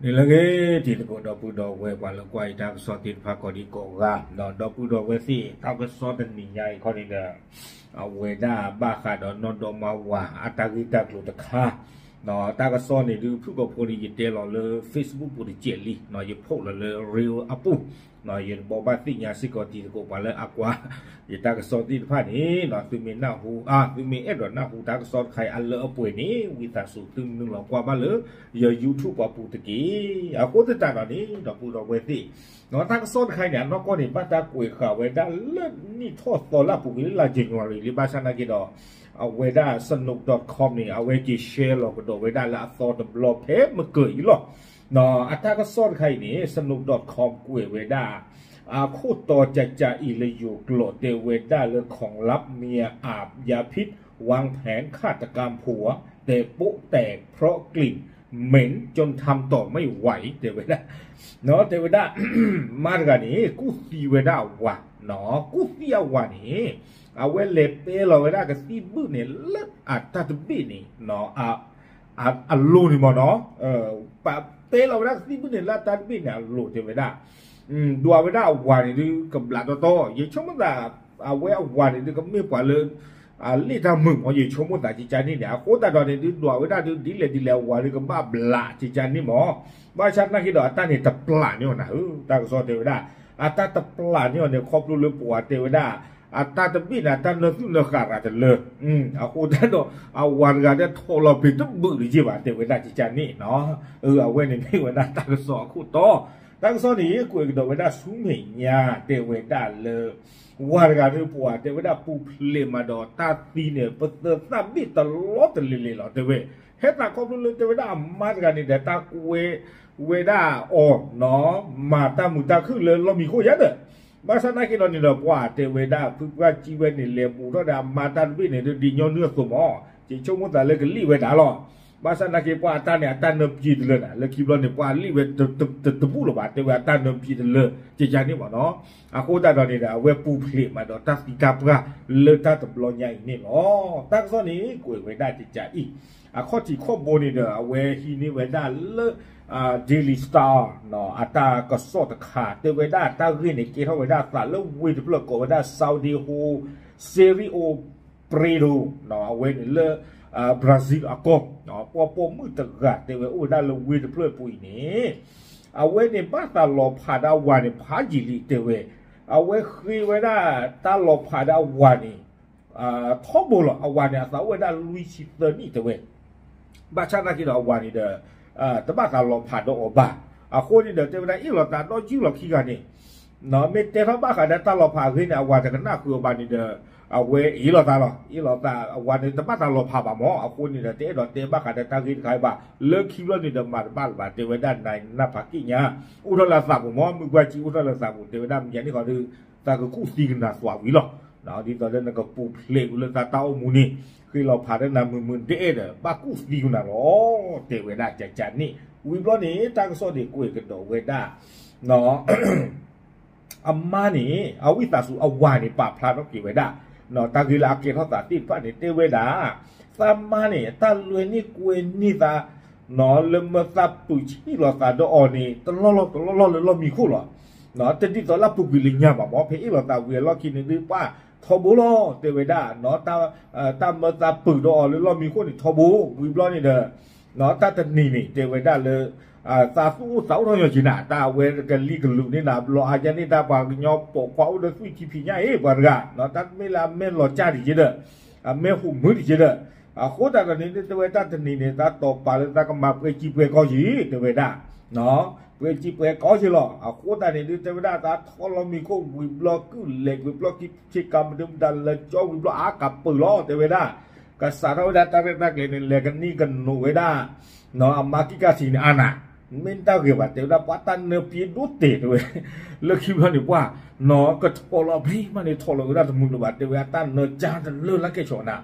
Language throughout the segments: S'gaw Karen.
န့ၣ်လၢအဂ့ၤ တံၤသကိးဒီပုၢ်ဒီဝဲၢ် ပှၤလၢကွၢ်ယတၢ်ကစီၣ်သ့ၣ်တဖၣ်ကိးဒံကိးဂၤ ဒီးဒီပုၢ်ဒီဝဲၢ်သ့ၣ် တၢ်ကစီၣ်တနံၤညါအံၤခီန့ၣ်ဒီး အဝဲဒၣ်ဘၣ်ဃးဒီးနီၢ်ဒီမါဝၤ အတၢ်ဂ့ၢ်တၢ်ကျိၤတခါ တၢ်ကစီၣ်န့ၣ်ဒုး ဖုၣ်ကိာ်ဖိန့ၣ် ယတဲလီၤလၢ Facebook ပူၤတစဲးလံ ယဖီၣ်လီၤလၢ reel အပူၤ ယတဘိးဘၣ်သ့ၣ်ညါစ့ၢ်ကီး တံၤသကိးပှၤလၢအကွၢ် ယတၢ်ကစီၣ်သ့ၣ်တဖၣ်န့ၣ် သုမ့ၢ်နၢ်ဟူ အ သုမ့ၢ်အဲၣ်ဒိးနၢ်ဟူတၢ်ကစီၣ်တခါအံၤအလၢအပှဲၤန့ၣ် ဝံသးစူၤသုနုာ်လီၤကွၢ်ဘၣ်လၢ ယ YouTube ပူၤတက့ၢ်. အဃိသတးဒီးန့ၣ် ဒီပုၢ်ဒီဝဲၢ်သ့ၣ် တၢ်ကစီၣ်တခါအံၤန့ၣ် အနီၢ်ကီၢ်န့ၣ် ဘၣ်တၢ်ကွဲးဃာ်ဝဲဒၣ်လၢနံၣ်ထီၣ်သီလၢအပူၤကွံာ်လၢလါ January လံ ဘၣ်ဆၣ်နာ်က့ဒီး အဝဲဒၣ် Snopes dot com န့ၣ် အဝဲက့ၤ share လီၤကဒီးဝဲဒၣ်လၢအသီတဘျီဖဲမုၢ်ကၢၤအံၤလီၤ. အတၢ်ကစီၣ်တခါအံၤန့ၣ် Snopes dot com ကွဲးဝဲဒၣ် အခိၣ်တီကကးအံၤလၢယိၤကျိာ် တဲဝဲဒၣ်လၢ ของลับเมียอาบยาพิษ วางแผนฆาตกรรมผัว แต่โป๊ะแตกเพราะกลิ่นเหม็นจนทำต่อไม่ไหว တဲဝဲဒၣ် တဲဝဲဒၣ် မါတဂၤန့ၣ် ကူၣ်သံဝဲဒၣ်အဝၤ ကူၣ်သံအဝၤန့ၣ် အဝဲလဲၤပဲလီၤဝဲဒၣ်ကသံၣ်ဘုၣ်န့ၣ် လၢအတၢ်တဘ့ၣ်န့ၣ် အလိၤန့ၣ်မ့ၢ်နီၤ ပပဲလီၤဝဲဒၣ်ကသံၣ်ဘုၣ်န့ၣ် လၢအတၢ်တဘ့ၣ်န့ၣ်အလိၤ တဲဝဲဒၣ် ဒွးဝဲဒၣ်အဝၤန့ၣ်ဒုး ကဘျးတီတီ ယဆိကမိၣ်သး အဝဲအဝၤန့ၣ်ဒုး ကမ့ၢ်ပှၤလၢ အလ့ၣ်တၢ်မုာ်မ့ၢ် ယဆိကမိၣ်သးကကန့ၣ်န့ၣ် အဃိသတးဒီးန့ၣ်ဒုး ဒွးဝဲဒၣ်ဒုး ဒ်လဲၣ်ဒ်လဲၣ်အဝၤဒုး ကဘၣ်ဘျးကကန့ၣ်မ့ၢ် ဘၣ်ဆၣ်သနာ်က့ဒီး အတၢ်န့ၣ်တပျၢ်န့ၢ်အီၤနၤဧၢ တၢ်ကစီၣ်တဲဝဲဒၣ် အတၢ်တပျၢ်န့ၢ်အီၤန့ၣ် ခီဖျိလၢပှၤတဲဝဲဒၣ် အတၢ်တဘ့ၣ်န့ၣ် အတၢ်နၢသုၣ်နၢဃာ်ရၤတလၢ အဃိသတးဒီး အဝၤတဂၤဒၣ်ထီၣ်လီၤပ့ၤတဘုးတယ့ၢ်ဘၣ် တဲဝဲဒၣ်ကကန့ၣ်နီၤ အဝဲန့ၣ်မ့ၢ်ဝဲဒၣ်တၢ်ကစီၣ်အခိၣ်တီ တၢ်ကစီၣ်န့ၣ် ကွဲးကဒီးဝဲဒၣ်ဆူမဲာ်ညါ တဲဝဲဒၣ်လၢ ဝၤတဂၤန့ၣ် ပှၤတဲဝဲဒၣ်ပူၤဖျဲးမးဒီးတၢ်သံန့ၣ် ပသၢသၣ်ဘ့ၣ်တလီတလ့ၤလ့ၤလီၤ တဲဝဲ ဟဲသးခီဖျိလၢတဲဝဲဒၣ်အမါတဂၤန့ၣ်ဒီး တၢ်ကွဲဝဲဒၣ်အီၤနီၤ မၤတၢ်မုာ်တၢ်ခုၣ်လၢလီၢ်မံခိၣ်ယါဒီး ဘၣ်ဆၣ်သနာ်က့ဒီးန့ၣ်ဒီး ပှၤတဲဝဲဒၣ် ဖုပှၢ်ကံဝဲန့ၣ် လဲၤဘူးထီၣ်ဒီးအမါတၢ်တဘ့ၣ်န့ၣ် ဒ်ဒ်ညီနုၢ်အသိးမး ယဆိကမိၣ်သးလၢကလံၣ်ဝဲဒၣ်လီၤ ဘၣ်ဆၣ်သနာ်က့ ပှၤအတၢ်န့ၣ် အတၢ်နၢပျ့ၤတလၢနၤ လၢခံဘျီန့ၣ် ပှၤလံၣ်ဝဲတဘူၣ်လၢၤဘၣ် တဲဝဲအတၢ်နၢပျ့ၤတလၢ ကကန့ၣ်မ့ၢ်နီၤ အဃိသတးဒီးန့ၣ်ဒီး အဝဲပူၤဖျဲးမးဒီးတၢ်သံတၢ်ပှၢ်လၢတၢ်တဘျီညါအံၤန့ၣ်လီၤ. တၢ်ကစီၣ်န့ၣ် ကွဲးဝဲဒၣ်ကကအံၤ အခီၣ်ထံးခီၣ်ဘိန့ၣ်ဒီး အဝဲဟံးန့ၢ်ဝဲဒၣ်လၢ Daily Star အတၢ်ကစီၣ်တခါ တဲဝဲဒၣ်တၢ်ဂ့ၢ်န့ၣ် ကဲထီၣ်ဝဲဒၣ်အသးလၢဝ့ၢ်တဖျၢၣ်ကိးဝဲဒၣ် Saúde Cerro Preto အဝဲန့ၣ်လၢ Brazil အကီၢ် ပှၤပိာ်မုၣ်တဂၤတဲဝဲအိၣ်ဝဲဒၣ်လၢဝ့ၢ်တဖျၢၣ်ပူၤအံၤန့ၣ် အဝဲန့ၣ်ဘၣ်သးလီၤဖးဒီးအဝၤန့ၣ် ဖးယံာ်လံတဲဝဲ အဝဲဃ့ဝဲဒၣ်တၢ်လီၤဖးဒီးအဝၤန့ၣ် ထီဘိလီၤ အဝၤန့ၣ် အသးအိၣ်ဝဲဒၣ်လွံၢ်ဆံသၢနံၣ်တဲဝဲ ဘၣ်ဆၣ်သနာ်က့ဒီးအဝၤန့ၣ်ဒီး တဘၣ်သးလီၤဖးဒီးအီၤဘၣ်. အဃိန့ၣ်ဒီး တဲဝဲဒၣ်အ့ၣ်လိာ်သးဒီးယုၢ်လီၤခံဂၤန့ၣ် မ့ၢ်တဲထီၣ်ဘၣ်ဃးဒီးတၢ်လီၤဖးအဂ့ၢ်န့ၣ် အဝၤတကနၣ်ဃုာ်အီၤဘၣ်န့ၣ်ဒီး အဝဲအ့ၣ်လိာ်သးလီၤ အ့ၣ်လိာ်သး အဝၤန့ၣ်တဘၣ်သးလီၤဖးဘၣ်မၢ်. အဃိန့ၣ်ဒီး တအဲၣ်ဒိးတဲဘၣ်ဃးဒီးတၢ်ဂ့ၢ်တခါအံၤဘၣ်. လၢခံဘျီန့ၣ်ဒီး မၤတဘၣ်လၢၤဘၣ် တဲဝဲဒၣ် နၤနၢ်ဖးက့ၣ်ညါ အိၣ်ထီၣ်လၢအသးပူၤမၢ် မုၢ်ကွၢ်ကံအိၣ်ထီၣ်လၢအသးပူၤ တဲဝဲဒၣ်မုၢ်ယါန့ၣ်ဃီဒီး သးကကူၣ်သံကနၤသွးဝံၤလီၤ. ဒ်သိးလၢနကပူၤဖျဲးကွံာ်လၢသးတၢ်အိၣ်မူန့ၣ် ဃ့လီၤဖးဒီးနၤမုာ်မုာ်ဒဲးဒီး ဘၣ်ကူၣ်သံကနၤလီၤ တဲဝဲဒၣ်ကကန့ၣ် ဝံၤဘျီန့ၣ် တၢ်ကစီၣ်န့ၣ်ကွဲးကဒီးဝဲဒၣ် အမါန့ၣ် အဝံသးစူၤအဝၤန့ၣ် ပာ်ဖျါထီၣ်က့ၤဝဲဒၣ် တၢ်ဂ့ၢ်လၢအကဲထီၣ်သးသ့ၣ်တဖၣ်န့ၣ် တဲဝဲဒၣ် သးမါန့ၣ် တၢ်လွဲန့ၢ်ကွဲန့ၢ်သး လၢမၢသးပုာ်ဆံၣ်လိာ်သးဒီးအီၤန့ၣ် တလီၢ်လီၢ်တလီၢ်လီၢ်လၢလီၢ်မံခိၣ်လီၤ. တဒ်သိးလၢအပူၤကွံာ်လၢညါဘၣ်မၢ် ဖဲအ့ၣ်လိာ်သးဝံၤအလီၢ်ခံန့ၣ်ဒုး ပှၤထီဘိလီၤ တဲဝဲဒၣ် တၢ်မၢသးပုာ်ဒီးအီၤလၢလီၢ်မံခိၣ်န့ၣ်ထီဘိ ဝံၤဘျီန့ၣ်ဒီး တၢ်တနံၤန့ၣ် တဲဝဲဒၣ်လၢ သးသူၣ်အိၣ်သးအိၣ်ထီၣ်ညီက့ၤနၤ တၢ်အဝဲကလံၤကလူးန့ၢ်နၤဘျီ အါယါန့ၢ်တၢ်ပှၤကညီပိာ်ခွါအိၣ်ဒီးသွံၣ်ထံဖံးညၣ်အံၤ ပှၤတဂၤ တၢ်တမ့ၢ်လၢအမဲာ်လီၤကၢ်တက့ၢ်ဒီး အမဲာ်ဟူးမုၢ်တက့ၢ်ဒီး အဃိသတးဒီးန့ၣ် တဲဝဲတၢ်တနံၤန့ၣ် တၢ်တီၤပာ်လၢတၢ်ကမၤပှဲၤကံပှဲၤကီၢ်ယံၤ တဲဝဲဒၣ် ပှဲၤကံပှဲၤကီၢ်ယံၤလီၤ. အဃိသတးန့ၣ်ဒုး တဲဝဲဒၣ် တၢ်ထီၣ်လီၢ်မံခိၣ်ဝံၤဘျီ ကုၢ်လဲၤကွံာ်ဘျီ ခံဆ့ကၤမဒုမတၤလၢကၠီဝံၤဘျီ အါကပၢၤလီၤ တဲဝဲဒၣ် ကစးထီၣ်ဝဲဒၣ်တၢ်ရဲၣ်တၢ်ကျဲၤန့ၣ် လဲၤကနံၣ်ကနိးဝဲဒၣ် အမါကံၣ်ကၢ်ထံးန့ၣ်အါနၤ မ့ၢ်တၢ်ဂ့ၤဘၣ် တဲဝဲဒၣ် ပှၤတၢ်နၢပျ့ဒိၣ်တဲာ်တဲဝဲ လၢခံဘျီန့ၣ် ပှၤ နီၢ်ကထီၣ်လီၤအဘျ့မးန့ၣ် ထီၣ်လီၤဝဲဒၣ်တမုာ်လၢၤဘၣ် တဲဝဲအတၢ်နၢကၢ်တလၢလၢကဲၣ်ဆိးနၤ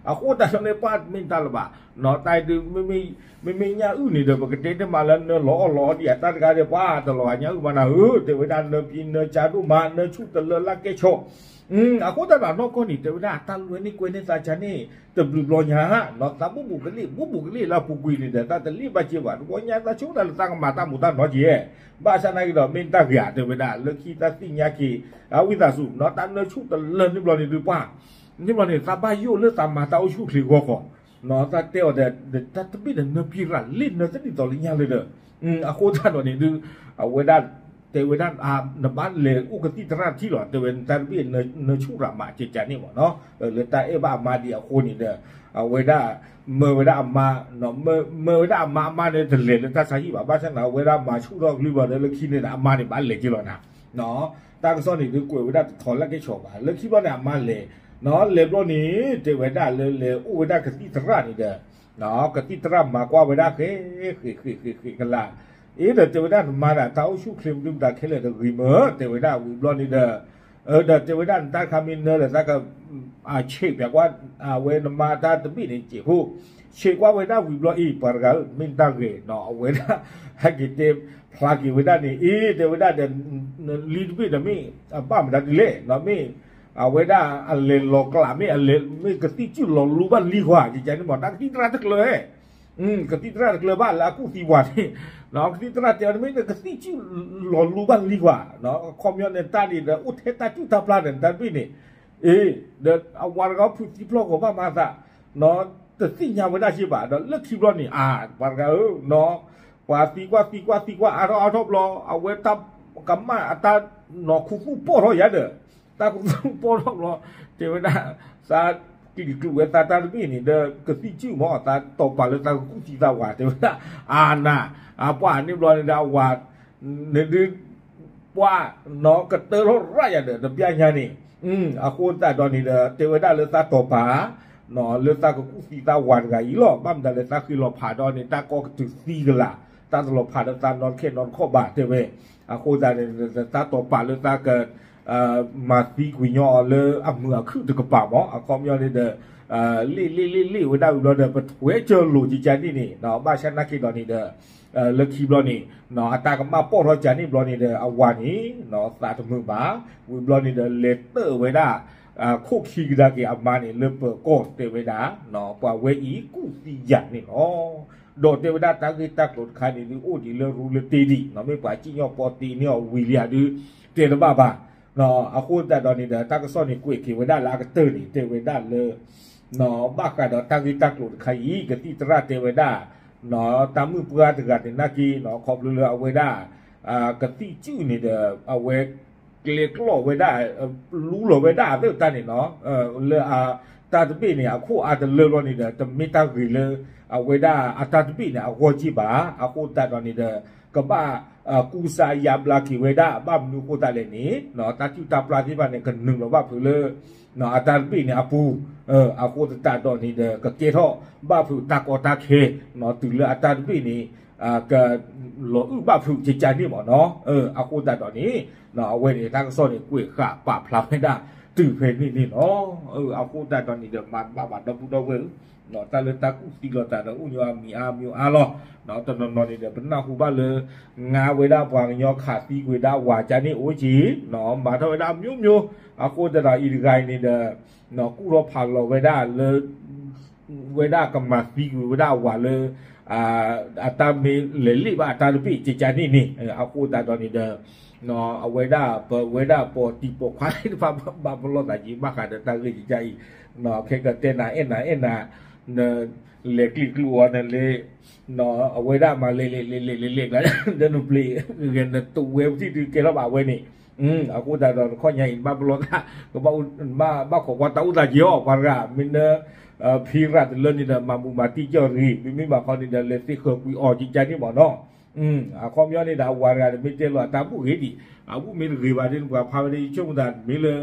အဃိတၢ်န့ၣ် ပှၤမ့ၢ်တၢ်လၢၤဘၣ် နီၢ်တၢ်ဒုး မ့မ့ၢ်ညၣ်အုၣ်န့ၣ်ဒီး ပကတဲတမးလၢနၢလီၤအီၣ်လီၤအီဒံး အတၢ်တဂၤဒီး ပှၤတလီၤညၣ်အုၣ်မးနၤဧၢ တဲဝဲဒၣ် နၢပျ့နၢကၢ်ဒိၣ်မး နၢဆူၣ်တလၢလၢကဲၣ်ဆိး အဃိသတးဒီးနီၢ်ကီၢ်န့ၣ် တဲဝဲဒၣ်တၢ်လွဲန့ၢ်ကွဲန့ၢ်သးကန့ၣ် တဘျုးဘျီညါ, သးဘူးဘူးကလ့ၣ် ဘူးဘူးကလ့ၣ်လၢအပူၤကွံာ်န့ၣ်ဒီး သးတလ့ၣ်ဘၣ်က့ဘၣ်, တဘျီညါသးဆိကမိၣ်တၢ်လၢသးကမၤတၢ်မူးတၢ်နီၢ်က့, ဘၣ်ဆၣ်နာ်က့ဒီး မ့ၢ်တၢ်ဂ့ၤဧါ တဲဝဲဒၣ် လၢခံသးသ့ၣ်ညါက့ၤ အဝံသးစူၤ တၢ်နၢဆူၣ်တလၢန့ၣ်ဘျီန့ၣ်ဒုးပှၢ်, န့ၣ်ဘျီန့ၣ် သးဘၣ်ယိၣ်လၢသးမၤတၢ်အိၣ်ဆူၣ်အိၣ်ချ့အဂီၢ်ဃီ, သးတဲအီၤဒီး တၢ်တဘ့ၣ်ဒီးနၢပံရၣ်လ့ၣ်နၢတနံၣ်သိးလၢညါလၢဒီး, အဃိသတးဒီးန့ၣ်ဒုး အဝဲဒၣ် တဲဝဲဒၣ် နဘၣ်လဲၤအိၣ်ကသံၣ်သရၣ်ထံၣ်လီၤ တဲဝဲ တၢ်တဘ့ၣ်နၢဆူၣ်ရၣ်မးကကန့ၣ်မ့ၢ်နီၤ, လၢတၢ်အဲၣ်ဘၣ်အမါဒံးအဃိန့ၣ်ဒီး အဝဲဒၣ် မၢဝဲဒၣ်အမါ မၢဝဲဒၣ်အမါ အမါန့ၣ်တလဲၤလၢတၢ်ဆါဟံၣ်ဘၣ်, ဘၣ်ဆၣ်န့ၣ် အဝဲဒၣ်မၤဆူၣ်ထီၣ်ကလုၢ်ဘျီဒီး လၢခံန့ၣ်ဒီး အမါန့ၣ်ဘၣ်လဲၤက့ၤလီၤနၤ, တၢ်ကစီၣ်န့ၣ်ဒုးကွဲးဝဲဒၣ်တထီလၢကဲဆီဘၣ်, လၢခံဘျီန့ၣ် အမါလဲၤ နီၤ လဲၤဘျီန့ၣ် တဲဝဲဒၣ်လၢလဲၤအိၣ်ဝဲဒၣ်ကသံၣ်သရၣ်န့ၣ်ဒီး ကသံၣ်သရၣ်မၤကွၢ်ဝဲဒၣ်ဃဲ ဃဲ ဃဲ ဃဲ ဃဲကလး, အ့ဒီးတဲဝဲဒၣ်နမါဒၣ် တၢ်အိၣ်ဆူၣ်အိၣ်ချ့မနုၤမတၤခဲလၢာ်တဂ့ၤမၢ် တဲဝဲဒၣ်ဝံၤဘျီန့ၣ်ဒီး, ဒီးတဲဝဲဒၣ်နတၢ်တခါမ့ၢ်နၢလၢသးက ဆံးပၠးကွၢ် အဝဲနမါတၢ်တဘ့ၣ်န့ၣ်စ့ၢ်ဖိ, ဆံးကွၢ်ဝဲဒၣ်ဝံၤဘျီအံၤ ပှၤတဂၤဧၢ မ့ၢ်နတၢ်ဂ့ၤနီၤ အဝဲဒၣ် ဟဲက့ၤတဲဖျါက့ၤဝဲဒၣ်န့ၣ် အ့ တဲဝဲဒၣ်ဒီး လံတဘ့ၣ်ဒီးမ့ၢ် အဘၣ်မတၤဒ်လဲၣ်နီၤ မ့ၢ် အဝဲဒၣ်အလဲၤလီၤကျး မ့ၢ်အလဲၤ မ့ၢ်ကသံၣ်စုၣ်လီၤလူဘၣ်လံကွၢ် ကကန့ၣ်မ့ၢ် တၢ်ကသံၣ်သရၣ်တကျၢၤ ကသံၣ်သရၣ်တကျၢၤဘၣ်လၢအကူၣ်သံဝၤန့ၣ်, ကသံၣ်သရၣ်တဲအီၤ မ့ၢ်နကသံၣ်စုၣ်လီၤလူဘၣ်လံကွၢ်, ခီပညီန့ၣ် တၢ်န့ၣ်ဒီး အိၣ်ထဲတၢ်စုၣ်တၢ်ပျၢ်ဒီး နတၢ်တဘ့ၣ်န့ၣ်, အ့ ဒီးအဝၤတဂၤဖုးသံဖျီၣ်ဂီၤဘၣ်မၤသး, တသ့ၣ်ညါဝဲဒၣ်စ့ၢ်ဘၣ် ဒီးလၢခံဘျီန့ၣ် အါ ပှၤတဂၤဧၢနီၤ, ပှၤသံကွၢ်သံကွၢ်သံကွၢ်အါထီၣ်အါထီၣ်ဘျီ အဝဲတၢ်ကမၣ်အတၢ်နီၤခူသူၣ်ပီၢ်ထီၣ်ယၤဒီး တၢ်ခူသူၣ်ပီၢ်ထီၣ်ဘျီ တဲဝဲဒၣ် သးကလံၤကျူးဝဲသးတၢ်တဘ့ၣ်န့ၣ် ဒီးကသံၣ်စုၣ်မး သးတီၢ်ပာ်လၢသးကကူၣ်သံသးဝၤ တဲဝဲဒၣ် အါနၤ အပှၢ်န့ၣ်ဘျီန့ၣ်ဒီးအဝၤ နဒုး ပှၢ်နီၤ ကတၢၢ်ထီၣ်ရၣ်ယၤဒီး တပျၢ်ညါန့ၣ်, အဃိသတးဒီးန့ၣ်ဒီး တဲဝဲဒၣ်လၢသးတီၢ်ပာ် လၢသးကကူၣ်သံသးဝၤတဂၤအံၤလီၤ. ဘၣ်မတၤလဲၣ် သးဃ့လီၤဖးဒီးန့ၣ် တၢ်ကီကတုၤသံကလး, တၢ်တလီၤဖးဒီးသးနီတခဲနီတခီၣ်ဘၣ် တဲဝဲ. အဃိသတးန့ၣ် သးတီၢ်ပာ်လၢသးက မၤသံကွံာ်ညီအီၤလၢအမုာ်အခုၣ်တကပၤမး, အခီပညီန့ၣ်ဒီး လ့ၣ်လ့ၣ်လ့ၣ်လ့ၣ်ဝဲဒၣ်ဝံၤဘျီဒီး ပထွဲကၢၤလိာ်ကကန့ၣ်န့ၣ် ဘၣ်ဆၣ်နာ်က့ဒီးန့ၣ်ဒီး လၢခံဘျီန့ၣ် အတၢ်ကမၣ်ပီၢ်ထီၣ်ကန့ၣ်ဘျီန့ၣ်ဒီး အဝၤန့ၣ် သးတမုာ်ဘၣ်, ဝံၤဘျီန့ၣ်ဒီး လဲၤတၢၢ်ဝဲဒၣ် ခိၣ်ခံကဒါက့ၤအမါန့ၣ် လၢပၢၤကီၢ်တဲဝဲဒၣ် ပှၤဝဲအံၤကူၣ်သံယၤန့ၣ်လီၤ. ဒီးတဲဝဲဒၣ်တၢ်ဂ့ၢ်တၢ်ကျိၤတခါန့ၣ်ဒုး အိၣ်ဒံးလၢရူလၢတ့ဒံး, မ့ၢ်ပှၤစံၣ်ညီၣ်ပီတ့န့ၢ်အီၤဝံၤလံဧါဒုး တဲတဘၣ်ဘၣ်. အဃိသတးဒီးန့ၣ်ဒီး တၢ်ကစီၣ်န့ၣ်ကွဲးက့ၤဝဲဒၣ်လၢအကတၢၢ်န့ၣ် တဲဝဲဒၣ်လၢ ဘၣ်ဃးဒီးတၢ်ဂ့ၢ်တၢ်ကျိၤတခါအံၤ ကသံၣ်သရၣ်တဲဝဲဒၣ် တၢ်မုၣ်ပှၢ်တဂၤန့ၣ်နာ်က့ ခီဖျိလၢအဝဲဒၣ် ကသံၣ်စုၣ်န့ၣ်ဒီး အဝဲ ကျဲကျီၢ်ဝဲဒၣ် လူလီၤဝဲဒၣ်အသးတၢ်န့ၣ်နီၤ လၢအတၢ်တဘ့ၣ်န့ၣ် အခိၣ်အါတလၢဘျီန့ၣ်ဒီး တမ့ၢ်တၢ်ဂ့ၤလၢ အဝဲဒၣ်အတၢ်တဘ့ၣ်န့ၣ် အဂီၢ်က့ဘၣ်. အဃိသတးဒီးန့ၣ်ဒီး ကဘၣ်ကူစါယါဘျါက့ၤဝဲဒၣ် ဘၣ်မနုၤအဃိသတးလဲၣ်န့ၣ် တၢ်စုၣ်တၢ်ပျၢ်သ့ၣ်တဖၣ်န့ၣ် ကနုာ်လီၤဘၣ်ဖုးလၢ အတၢ်တဘ့ၣ်န့ၣ်အပူၤ အဃိသတးဒီးန့ၣ်ဒီး ကကဲထီၣ်ဘၣ်ဖုးတၢ်ကီတၢ်ခဲ တုၤလၢအတၢ်တဘ့ၣ်န့ၣ် ကလီၤအုၣ်ဘၣ်ဖုးကကန့ၣ်မ့ၢ်နီၤ. အဃိသတးဒီးန့ၣ် အဝဲန့ၣ် တၢ်ကစီၣ်န့ၣ် ကွဲးဃာ်ပာ်ဖျါဝဲဒၣ်တုၤဖဲန့ၣ်န့ၣ်လီၤ. အဃိသတးဒီးန့ၣ်ဒီး မၤတဘၣ်ဘၣ်ဒီပုၢ်ဒီဝဲၢ်ဧၢ, တၢ်လၢတၢ်ကူၣ်သံလိာ်သးဒီး အိၣ်ညီအမံၤအါမံၤအါလီၤ. တနီၤနီၤန့ၣ်ဒီး ပနၢ်ဟူဘၣ်လၢ ငါဝဲဒၣ်ပှၤကညီခးသံကွံာ်ဒၣ်ဝၤကန့ၣ်အိၣ်က့ၤ, မၤထီၣ်ဝဲဒၣ်မျိုးမျိုး, အဃိသတးဒီးအံၤတဂၤအံၤန့ၣ်ဒီး ကူၣ်ထီၣ်ဖးလီၤဝဲဒၣ်လၢ ဝဲဒၣ်ကမၤသံကွံာ်ဝဲဒၣ်အဝၤလၢ အတၢ်မ့ၢ်လဲၤလ့ၣ်ဘၣ်အတၢ်တဘ့ၣ်ကကန့ၣ်န့ၣ်, အဃိသတးဒီးန့ၣ်ဒီး အဝဲဒၣ်ပဝဲဒၣ်ပိာ်တံၤပိာ်ခွါသ့ၣ်တဖၣ် ဘၣ်ပလီၢ်သးက့ၤ ဘၣ်ဃးဒီးတၢ်ဂ့ၢ်ကကအံၤ, ခဲကတဲနၤအဲၣ်နၤအဲၣ်နၤ နလဲၤကျံးကျိအီၤနလဲၤ အဝဲဒၣ်မၤလဲၤလဲၤလဲၤလဲၤလဲၤလဲၤကျါ ဒီးနပျ့ၤဂဲၤနတဝဲပထံၣ်ဒုးကဲထီၣ်ဘၣ်ဝဲန့ၣ်, အဃိသတးဒီးတခီညါအံၤ ဘၣ်ပလီၢ်သး ကဘၣ်ဘၣ်ခိးကွၢ်တၢ်အိၣ်သးက့ၤအီၤ ပှၤတဂၤ မ့ၢ်နၢ ဖံရၣ်တလၢန့ၣ်ဒီး မၤမူးမၤတံၢ်ကီၢ်တဂ့ၤ မ့မ့ၢ်ဘၣ်ခီန့ၣ်ဒီး လဲၤသ့ဃၢၤကွံာ်အီၤကကန့ၣ်မ့ၢ်နီၤ. အခီပညီန့ၣ်ဒီး အဝၤတဂၤန့ၣ် မ့ၢ်တဲလီၤအတၢ်ဘူၣ်ဂ့ၤဒံး အဘူၣ်မ့ၢ်တဂ့ၤဘၣ်ဒ်န့ၣ် ပှၤဖးဝဲဒၣ်ယဆိကမိၣ်သး မ့ၢ်လၢ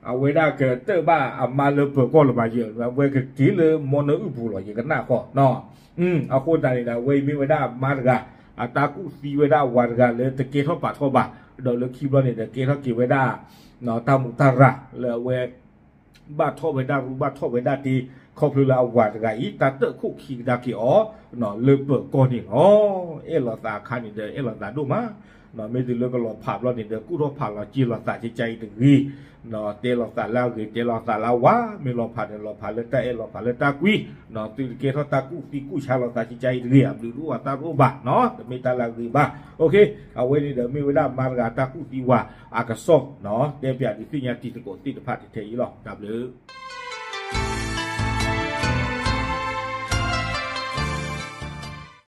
အဝဲဒၣ်ကတၢၢ်ဘၣ်အမါလၢပၢၤကီၢ်လၢၤဘၣ်ယဲ အဝဲကက့ၤလၢမီနၢအုၣ်ပူၤလီၤ ယကနၣ်ဃီ အဃိသတးန့ၣ်ဒီး အဝဲအံၤမ့ၢ်ဝဲဒၣ်အမါတဂၤ အတၢ်ကူၣ်သံဝဲဒၣ်အဝၤတဂၤလၢတကဲထီၣ်ပာ်ထီၣ်ဘၣ်, ဒီးလၢခံဘျီန့ၣ်ဒီး ကဲထီၣ်က့ၤဝဲဒၣ် တၢ်မူးတၢ်ရၢ်လၢအဝဲ ဘၣ်ထီၣ်ဝဲဒၣ်ရူဘၣ်ထီၣ်ဝဲဒၣ်တ့ ခီဖျိလၢအဝၤတဂၤအံၤ တၢ်တၢၣ်ခိၣ်ခံကဒါက့ၤအီၤ လၢပၢၤကီၢ်န့ၣ်လီၤ. အဲၣ်လိာ်သးအခါန့ၣ်ဒီး အဲၣ်လိာ်သးဒိၣ်မး မ့ၢ်တုၤလၢကလီၤဖးဘျီန့ၣ်ဒီး ကူၣ်ထီၣ်ဖးလီၤစ့လီၤသးကကါအံၤတဂ့ၤ, တဲလီၤသးလၢအဂ့ၤ တဲလီၤသးလၢအဝါ, မ့ၢ်လီၤဖးန့ၣ် လီၤဖးလၢတၢ်အဲၣ် လီၤဖးလၢတၢ်ကွံ, သုတကဲထီၣ်တၢ်ကူၣ်သံကူၣ်ဆါလီၤသးကကါအံၤတဂ့ၤ, အဘျုးတအိၣ်ဘၣ်တၢ်တအိၣ်ဘၣ်, တမ့ၢ်တၢ်လၢအဂ့ၤဘၣ်. အဝဲန့ၣ်ဒီးမ့ၢ်ဝဲဒၣ်မါတဂၤတၢ်ကူၣ်သံဝၤအကစီၣ်, တဲပၠးဒုးသ့ၣ်ညါတံၤသကိးသ့ၣ်တဖၣ်ထဲအံၤလီၤ. တၢ်ဘျုး